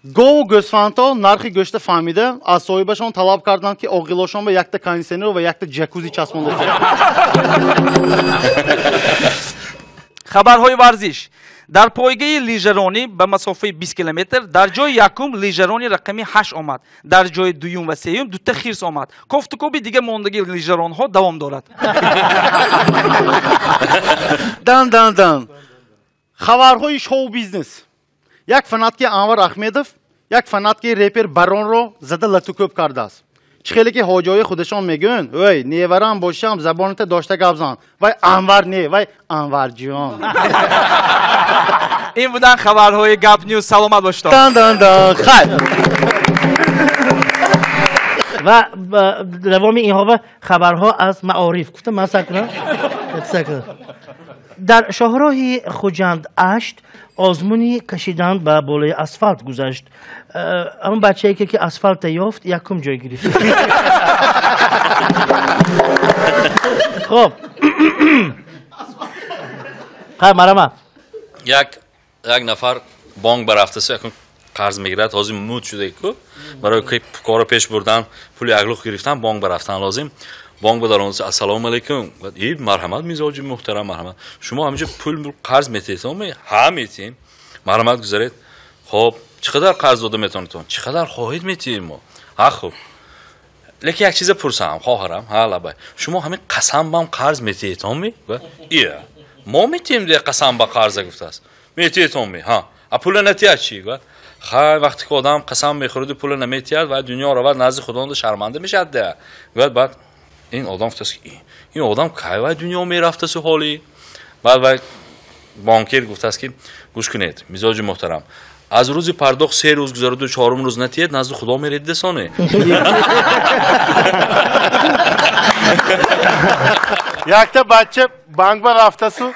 Гову гӯсфандҳо нархи гӯшта фаҳмида аз соҳибашон талаб карданд, ки оғилошон ба якта кондитсионер ва якта ҷакузи часпонда. Хабарҳои варзиш. Дар пойгаи лижаронӣ ба масофаи 20 километр дар ҷои якум лижарони рақами 8 омад. Дар ҷои дуюм ва сеюм дута хирс омад. Кофтукоби дига мондагии лижаронҳо давом дорад. Дан дан дан. Хабарҳои шоу-бизнес. Як фанатки Анвар Ахмедов, як фанатки репер Баронро зада латукӯб кардааст. Чӣ хеле ки ҳоҷои худашон мегӯянд, ой, неварам бошам, забоната дошта гап зан. Вай Анвар не, вай Анварҷон. Ин буданд хабарҳои Гап Ньюз. Саломат бошед. Дан дан дан. Хайр. Ва давоми инҳо хабарҳо аз маориф. Гуфтам ман сар кунам? Сар кунам. Дар шоҳроҳи Хуҷанд 8 озмуни кашидан ба болои асфалт гузашт. Он бачае ки асфалта ёфт, якум ҷой гирифт. Хоб. Хай, марама. Як нафар бонк барафтаст, якум қарз мегирад, ҳозир муд шуда ку. Барои корро пеш бурдан, пули аглуқ гирифтан, бонк барафтан лозим. Бонк бадар ассалому алайкум. И марҳамат мизоҷи муҳтарам, марҳамат. Шумо ҳаминҷо пул қарз метиҳед? Ҳа, метиҳем. Марҳамат гузаред. Хоб, чӣ қадар қарз дода метавонед? Чӣ қадар хоҳед метиҳем мо? Ҳа, хуб. Лекин як чиза пурсам, хоҳарам, ҳа, лабай. Шумо ҳамин қасам бам қарз метиҳед, ми? Ия. Мо метиҳем де қасам ба қарза гуфтааст. Метиҳед, ми? Ҳа. А пула натиҳад чӣ? Хай, вақте ки одам қасам мехӯраду пула наметиҳад, ва дунё равад назди Худонда шарманда мешавад де. Гуфт баъд ин одам гуфтааст ки ин одам кай вай дунё мерафтасу ҳоли? Баъд вай банкир гуфтааст ки гӯш кунед, мизоҷи муҳтарам, аз рӯзи пардохт 3 рӯз гузараду 4-ум рӯз натиҳед, назди Худо меред десоне. Якта бача банк ба рафтасу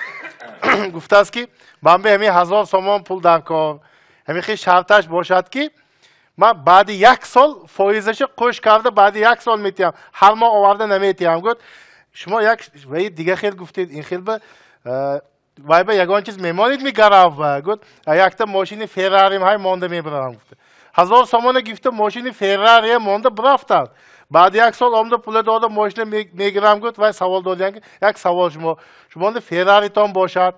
гуфтааст ки ман ба ҳамин 1000 сомон пул даркор. Ҳамин хел шарташ бошад ки ман баъди 1 сол фоизаша қӯш карда баъди 1 сол метиҳам, ҳар моҳ оварда наметиҳам. Гуфт шумо як ваи дига хел гуфтед, ин хел ба вай ба ягон чиз мемонед мегарав. Гуфт якта мошини Феррарим ҳай монда мебарам. Гуфт 1000 сомона гирифта мошини Феррария монда бурафтанд. Баъди 1 сол омда пула дода мошина мегирам. Гуфт вай савол додиян ки як савол шумо, шумо Ферраритон бошад,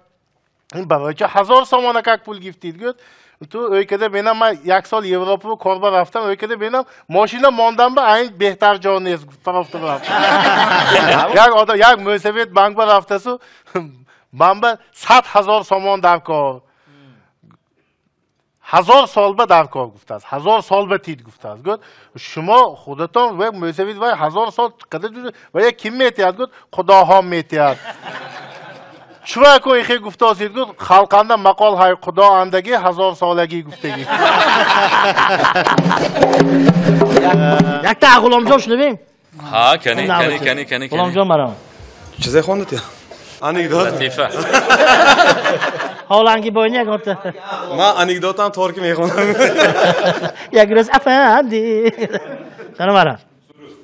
ин барои чӣ 1000 сомона как пул гирифтид? Гуфт ту ӯйкада бенам ман 1 сол Европа корба рафтам, ӯйкада бенам мошина мондам ба айн беҳтар ҷо нест. Рафта рафтам. Як одам як мӯсавед банк ба рафтасу ман ба 100 000 сомон даркор. 1000 сол ба даркор гуфтааст. 1000 сол ба тид гуфтааст. Гуфт шумо худатон ва мӯсавед вай 1000 сол қадар ва як ким метиҳад? Гуфт Худоҳо метиҳад. Чува ко ихе гуфтосид? Гуфт халқанда мақол ҳай Худо андаги 1000 солагӣ гуфтагӣ. Якта Ғуломҷон шунавем? Ҳа, кани, кани, кани, кани. Ғуломҷон марам. Чизе хондед? Анекдот. Латифа. Ҳоланги бойни ягонта. Ман анекдотам торки мехонам. Як рӯз афанди. Чана марам.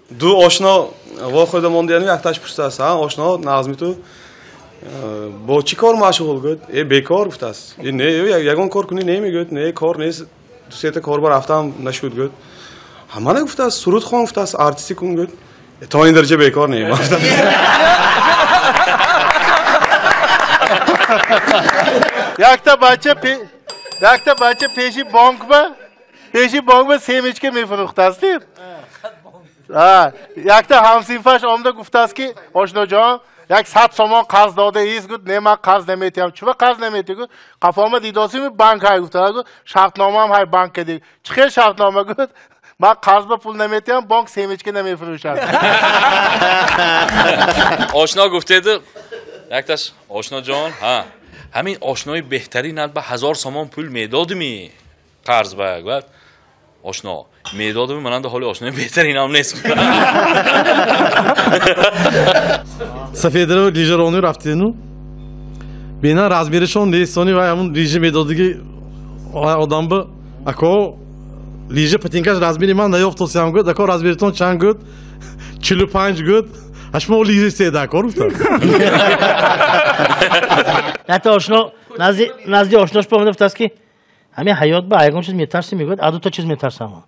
Ду ошно вохӯрда мондияну якташ пурсааст. Ҳа, ошно назми ту бо чӣ кор машғул? Гуфт бекор гуфтааст. Не, ягон кор кунӣ не мегӯяд. Не, кор нест, ду сета кор ба рафтам нашуд. Гуфт ҳамана гуфтааст суруд хон гуфтааст, артистӣ кун. Гуфт то ин дараҷа бекор не. Якта бача пеши бонк ба семечка мефурӯхтааст. Якта ҳамсинфаш омда гуфтааст ки ошноҷон як 100 сомон қарз дода ист. Гуфт не, ман қарз наметиҳам. Чува қарз наметиҳ? Гуфт қафома дидосими банк ҳай. Гуфта гуфт шартномаам ҳай банк кади. Чӣ хел шартнома? Гуфт ман қарз ба пул наметиҳам, бонк семечка намефурӯшад. Ошно гуфтеду якташ ошноҷон, ҳа, ҳамин ошнои беҳтаринат ба 1000 сомон пул медодими қарз ба? Гуфт ошно медодами, мананда ҳоли ошнои беҳтаринам нест. Сафедро лижаронӣ рафтену бина размерашон нест, сони вай ҳамун лижа медодиги одам ба ако лижа патинкаш размери ман наёфтосиам. Гуфт ако размеритон чанд? Гуфт 45. Гуфт ҳашмо лижа седа кор гуфтам. Ҳатто ошно назди ошнош помида гуфтааст ки Ҳамин ҳаёт ба ягон чиз метарсӣ, мегӯяд, а дута чиз метарсам.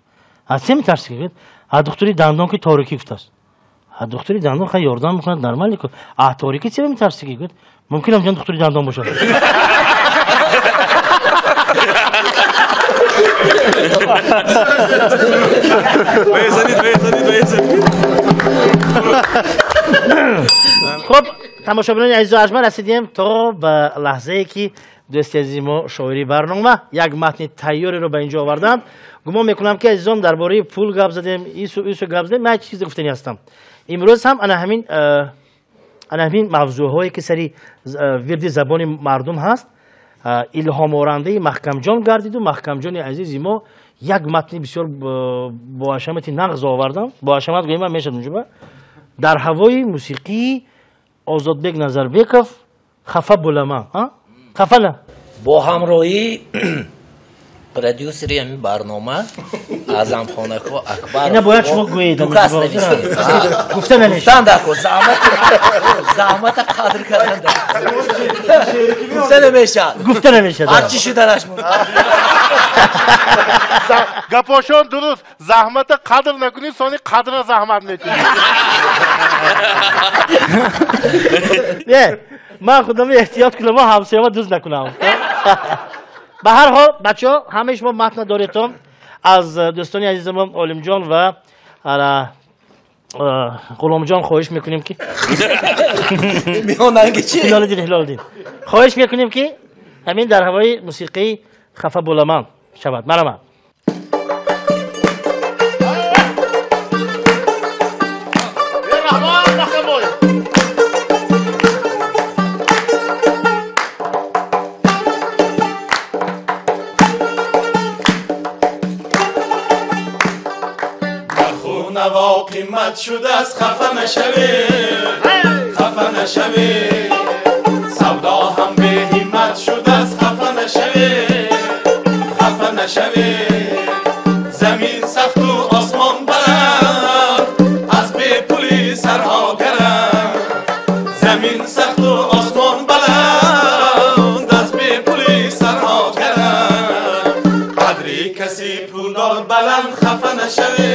Аз се метарсӣ, мегӯяд, а духтури дандон ки торикӣ гуфтааст. А духтури дандон хай ёрдам мекунад, нормалӣ ку. А торикӣ чиро метарсӣ, мегӯяд, мумкин ам ҷон духтури дандон бошад. Хуб, тамошобинони азизу арҷманд, расидем то ба лаҳзае ки дӯсти азизи мо шоири барнома як матни тайёреро ба инҷо оварданд. Гумон мекунам ки азизон дар бораи пул гап задем, ису гап задем, ман чизе гуфтанӣ ҳастам. Имрӯз ҳам ана ҳамин мавзӯъҳое ки сари вирди забони мардум ҳаст, илҳоморандаи Маҳкамҷон гардиду Маҳкамҷони азизи мо як матни бисёр боҳашамати нағз овардам. Боҳашамат гӯем ман мешавад унҷоба. Дар ҳавои мусиқии Озодбек Назарбеков «Хафа булама». Хафа на? Бо ҳамроҳии продюсери ҳамин барнома Аъзамхонако Акбаров. Ина бояд шумо гӯед. Ду кас навистем. Гуфта намешавад. Гуфтан даркор. Заҳмата қадр кардан даркор. Гуфта намешавад. Гуфта намешавад. Ҳар чӣ шуданаш мумкин. Гапошон дуруст. Заҳмата қадр накунӣ, сони қадра заҳмат мекунӣ. Не, ман худам эҳтиёт кунам, ҳамсояма дуз накунам. Ба ҳар ҳол, бачаҳо, ҳамаи шумо матна доретон. Аз дӯстони азизамон Олимҷон ва Ғуломҷон хоҳиш мекунем ки меҳонанги чи? Ҳилолиддин, Ҳилолиддин. Хоҳиш мекунем ки ҳамин дар ҳавои мусиқии «Хафа буламан» шавад. Марҳамат. Қимат шудааст, хафа нашавӣ, хафа нашавӣ. Савдо ҳам беҳиммат шудааст, хафа нашавӣ, хафа нашавӣ. Замин сахту осмон баланд, аз бепулӣ сарҳо гаранд. Замин сахту осмон баланд, аз бепулӣ сарҳо гаранд. Қадри каси пулдор баланд, хафа нашавӣ,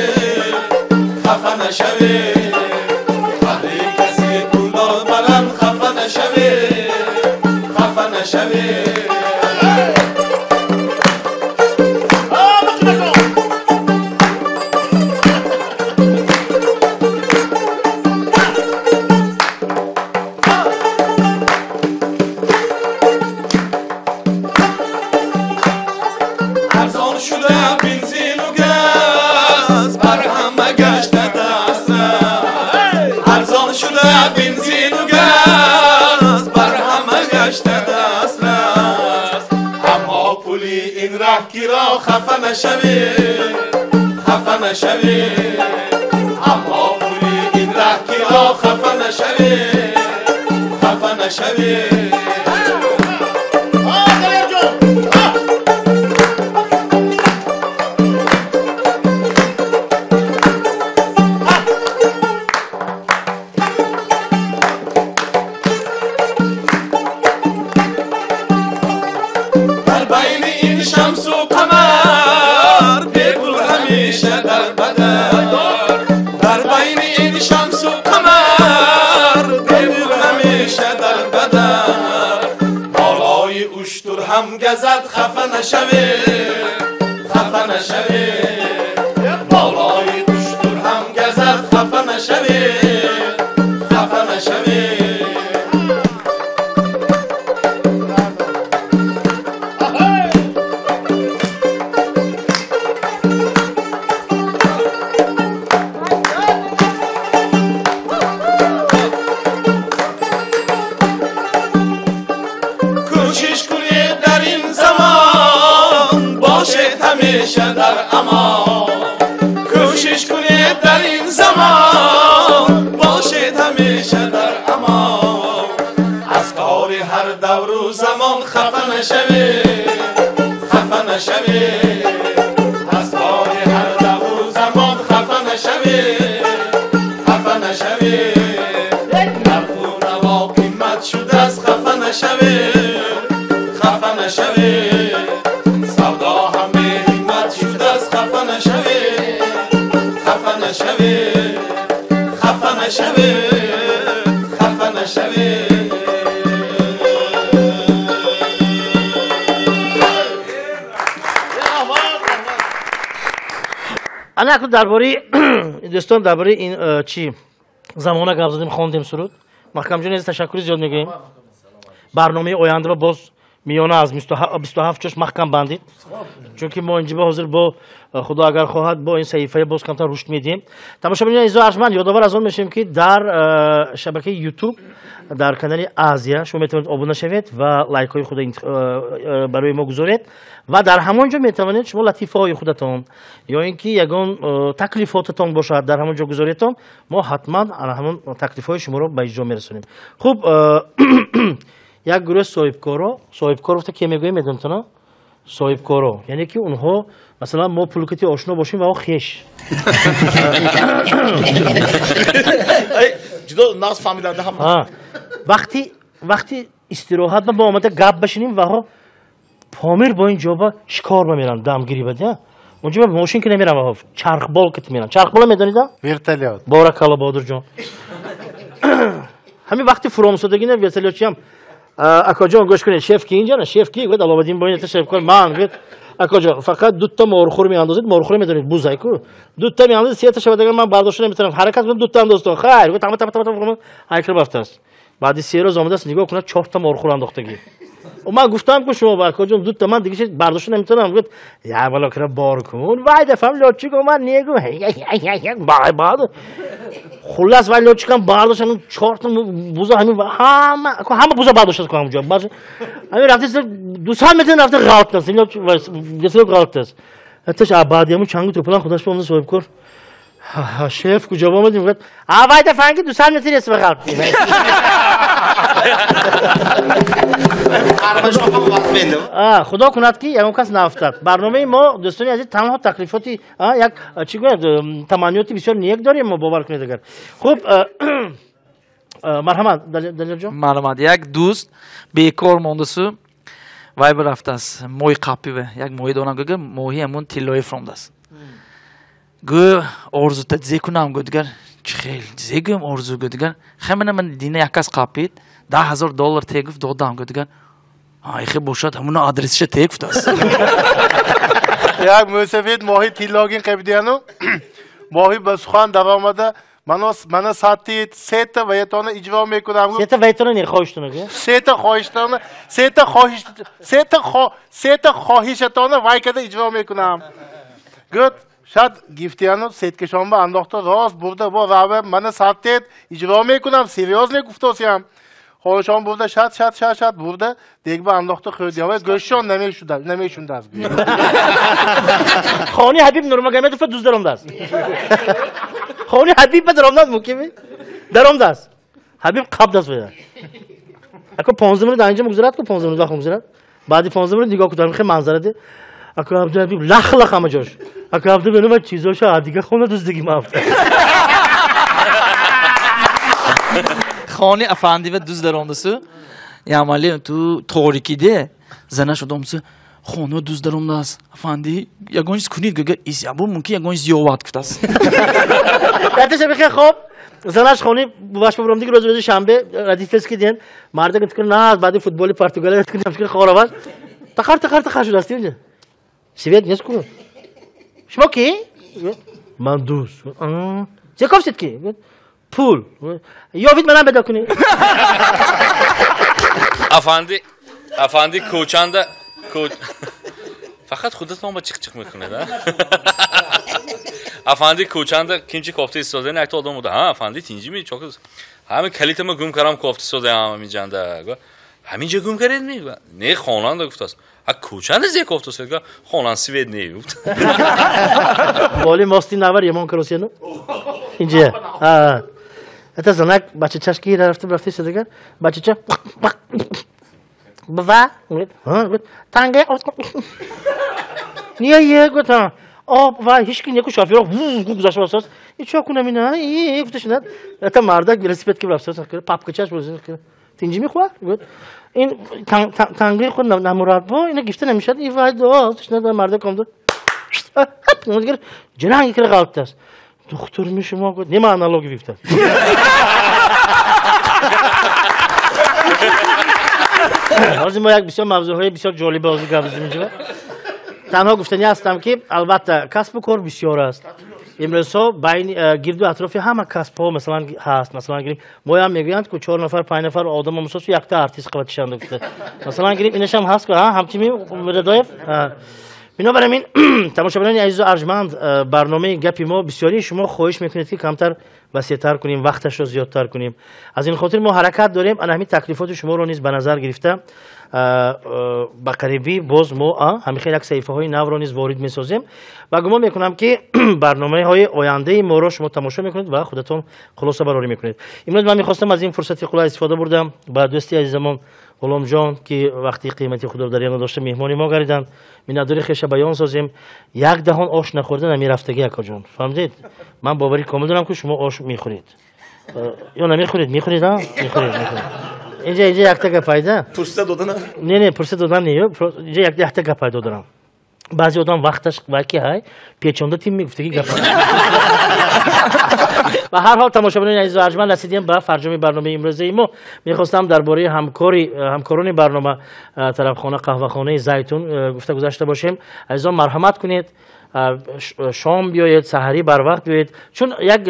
хафа нашавӣ. Қадри каси пулдор баланд, хафа нашавӣ, хафа нашавӣ. Арзон шуда бензину газ, бар ҳама гашта дастрас. Арзон шуда бензину газ, бар ҳама гашта дастрас. Аммо пули ин раҳкиро хафа нашавӣ, хафа нашавӣ. Аммо пули ин раҳкиро хафа нашавӣ, хафа нашавӣ. Газад хафа нашавӣ, хафа нашавӣ. Болои уштур ҳам газад, хафа нашавӣ, хафа нашавӣ. Кӯшиш кунед дар ин замон, бошед ҳамеша дар амон. Кӯшиш кунед дар ин замон, бошед ҳамеша дар амон. Аз кори ҳар давру замон хафа нашавед, хафа нашавед. Аз кори ҳар давру замон хафа нашавед, хафа нашавед. Нарху наво қимат шудааст, хафа нашавед, хафа нашавед. Савдо нашавед, хафа нашавед, хафа нашавед, хафа нашавед. Ана акнун дар бораи дӯстон, дар бораи ин чӣ замона гап задем, хондем суруд. Маҳкамҷон, азиз, ташаккури зиёд мегӯем. Барномаи ояндаро боз миёна аз 27 чош маҳкам бандид, чунки мо инҷо ҳозир бо худо агар хоҳад бо ин саҳифаи боз камтар рушд медиҳем. Тамошобинони азизу арҷманд, ёдовар аз он мешавем, ки дар шабакаи YouTube дар канали Азия шумо метавонед обуна шавед ва лайкҳои худро барои мо гузоред ва дар ҳамон ҷо метавонед шумо латифаҳои худатон ё ин ки ягон таклифотатон бошад дар ҳамон ҷо гузоредтон, мо ҳатман ҳамон таклифҳои шуморо ба иҷро мерасонем. Хуб, як гурӯҳ соҳибкоро, соҳибкор гуфта ки мегӯем, медонтона? Соҳибкоро, яъне ки онҳо масалан мо пулкати ошно бошем ва хеш. Ҷудо нағз фаҳмиданда ҳам. Вақти истироҳат мо омада гап башинем ва ҳо Помир бо ин ҷоба шикор ба меранд, дамгирӣ ба дия. Онҷо ба мошин ки намерам, ва чархбол ки меранд. Чархбол медонед? Вертолёт. Баракалло, Бодурҷон. Ҳамин вақти фуромсодагӣ на вертолётчиам акоҷон гӯш кунед, шеф ки инҷа на, шеф ки гуфт Аловуддин бо ин шефкор ман гуфт акоҷон фақат дута морхӯр меандозед, морхӯр медонед бузай ку, дута меандозед, сета шавад агар ман бардошта наметавонам ҳаракат кунам, дута андозтон. Хайр гуфт, тама тама тама тама ҳайкал бафтааст. Баъди 3 рӯз омадааст, нигоҳ кунад, 4та морхӯр андохтагӣ. Ман гуфтам ку шумо ба акоҷон дута, ман дига бардошта наметавонам. Гуфт як бало кира бор кун, вай дафъам лётчик омад, негу бай бад. Хуллас вай лётчикам бардошт, ҳамин 4та буза, ҳамин ҳама ҳама буза бардоштааст ку ҳамонҷо. Ҳамин рафта 200 метр рафта ғалтааст, вертолёт ғалтааст. Ҳатташ баъди ҳамун чангу тӯпалан худаш ба омада соҳибкор шеф куҷо омадем? Гуфт вай дафъа 200 метр ест ба ғалт. Худо кунад ки ягон кас наафтад. Барномаи мо дӯстони азиз танҳо таклифоти як чӣ гӯяд таманниёти бисёр нек дорем мо, бовар кунед агар. Хуб, марҳамат Далерҷон. Марҳамат. Як дӯст бекор мондасу вай бирафтааст моҳи қаппиве, як моҳӣ дорам, гӯ моҳи ҳамун тиллои фромдааст. Гӯ орзута зе кунам, гӯ дигар чӣ хел зе гӯям орзу, гӯ дигар хемана ман дина як кас қаппид $10,000 те гуфт додам, гӯ дигар айхе бошад ҳамуна адресиша те гуфтааст. Як мӯсафед моҳи тиллогин қабидияну моҳи ба сухан даромада мана сатид сета ваятона иҷро мекунам. Сета ваятона не хоҳиштона, сета хоҳиштона, сета хоҳиш, сета хоҳишатона вай када иҷро мекунам. Гӯд шад гифтияну сеткашонба андохта рост бурда бо рава мана сатид иҷро мекунам, серьёзно гуфтосиям. Хоҳишон бурда шад шад шад шад бурда дегба андохта хӯрдия ва гӯшшон намешундааст. Хони Ҳабиб Нурмагомедов дуз даромдааст. Хони Ҳабиб ба даромдааст мумкин? Даромдааст. Ҳабиб қабдааст бояд. Ако 15 минут анҷо мегузарад ку 15 минут вақт мегузарад. Баъди 15 минут нигоҳ кунам хе манзара де. Ако Абдуҳабиб лах лах ҳама ҷош. Ако Абдуҳабиб ман чизоша дига хона дуздиги мафта. Хони афандива дуз даромдасу ямали ту торикиде занаш одамсу хона дуз даромдааст. Афанди ягон чиз кунид, гӯ ис ябу мумкин ягон чиз ёвад гуфтааст. Яташа бихе хоб занаш хони баш бобром диг рӯзи шанбе радифески ден марда гуфт на баъди футболи Португалия гуфт хораваш тақар тақар тақар шудааст инҷа. Свет нест ку. Шумо ки? Ман дуз. Зе кофтед ки? Пул. Ёвид манам беда кунӣ. Афанди, афанди кӯчанда фақат худатон ба чиқ-чиқ мекунед, а? Афанди кӯчанда кимчи кофта истода, якта одам буда. Ҳа, афанди тинҷи чок. Ҳамин калитама гум карам кофта истода ҳамин ҷанда. Ҳамин ҷо гум кардед ми? Не, хонанда гуфтааст. А кӯчанда зе кофта истода, хонан свет не гуфт. Боли мости навар ямон каросену. Инҷа. А. Это занак бачачаш ки рафта рафта истода, бачача бва, говорит, говорит, танга, не, е, говорит, об, ва, ҳеч ки неку шофёр, гузашта рафтааст, и чо кунам ина, и, гуфта шунад, это мардак велосипед ки рафтааст, папкачаш тинҷи мехӯрад, говорит, ин тангаи худ намураббо, ина гифта намешавад, и вай до, шунад мардак омда. Ҷиранг кира ғалтааст. Духтурми шумо гуфт, нема аналоги гуфтааст. Ҳозир мо як бисёр мавзӯъҳои бисёр ҷолиба ҳозир гап задем инҷо. Танҳо гуфтанӣ ҳастам, ки албатта касбу кор бисёр аст. Имрӯзҳо байни гирду атрофи ҳама касбҳо масалан ҳаст. Масалан гирим, моям мегӯянд, ки 4 нафар 5 нафар одам мусосу якта артист қаватишанд гуфта. Масалан гирим, инашам ҳаст, ҳа, ҳамчими Мирзадоев. Бинобар ин тамошобинони азизу арҷманд, барномаи гапи мо бисёрии шумо хоҳиш мекунед, ки камтар васеътар кунем, вақташро зиёдтар кунем. Аз ин хотир мо ҳаракат дорем, ана ҳамин таклифоти шуморо низ ба назар гирифта, ба қарибӣ боз мо ҳамин хел як саҳифаҳои навро низ ворид месозем ва гумон мекунам, ки барномаҳои ояндаи моро шумо тамошо мекунед ва худатон хулоса барорӣ мекунед. Имрӯз ман мехостам аз ин фурсати қулай истифода бурдам ба дӯсти азизамон Ғуломҷон, ки вақти қимати худро дар яна дошта меҳмони мо гардиданд, миннатдори хеша баён созем. Як даҳон ош нахӯрда намерафтагӣ, акоҷон. Фаҳмидед? Ман боварӣ комил дорам, ки шумо ош мехӯред. Ё намехӯред? Мехӯред, а? Мехӯред, мехӯред. Инҷа якта гап пайда. Пурсида додана? Не, пурсида додан не. Инҷа якта гап пайдо дорам. Баъзе одам вақташ ваки ҳай печонда тим мегуфтагӣ гап. Ба ҳар ҳол тамошобинони азизу арҷманд, расидем ба фарҷоми барномаи имрӯзаи мо. Мехостам дар бораи ҳамкорони барнома, тарафхона қаҳвахонаи Зайтун гуфта гузашта бошем. Азизон, марҳамат кунед, шом биёед, саҳарӣ барвақт биёед, чун як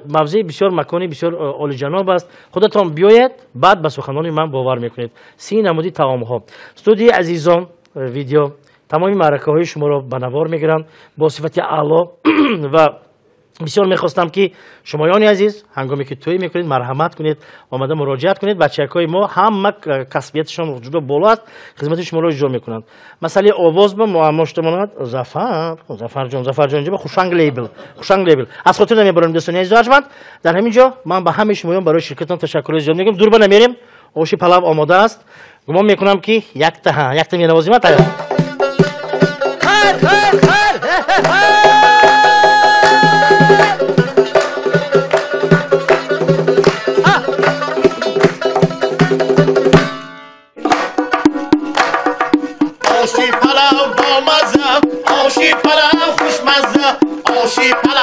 мавзеи бисёр макони бисёр олиҷаноб аст. Худатон биёед, баъд ба суханони ман бовар мекунед. 30 намуди таомҳо. Студияи азизон видео тамоми маъракаҳои шуморо ба навор мегиранд бо сифати аъло ва бисёр мехостам, ки шумоёни азиз ҳангоме ки тӯй мекунед, марҳамат кунед, омада муроҷиат кунед. Бачакҳои мо ҳама касбиятшон ҷудо боло аст, хизмати шуморо иҷро мекунанд. Масъалаи овоз ба муаммо шуда монад. Зафар, Зафарҷон, Зафарҷон инҷо хушанг лейбл, хушанг лейбл. Аз хотир намебарам, дӯстони азиз арҷманд. Дар ҳамин ҷо ман ба ҳамаи шумоён барои ширкатон ташаккури зиёд мегӯям. Дур ба намерем, оши палав омода аст. Гумон мекунам, ки якта менавозима тайёр. Хар, хар, хар! Оши палав бомаза, оши палав хушмаза, оши палав.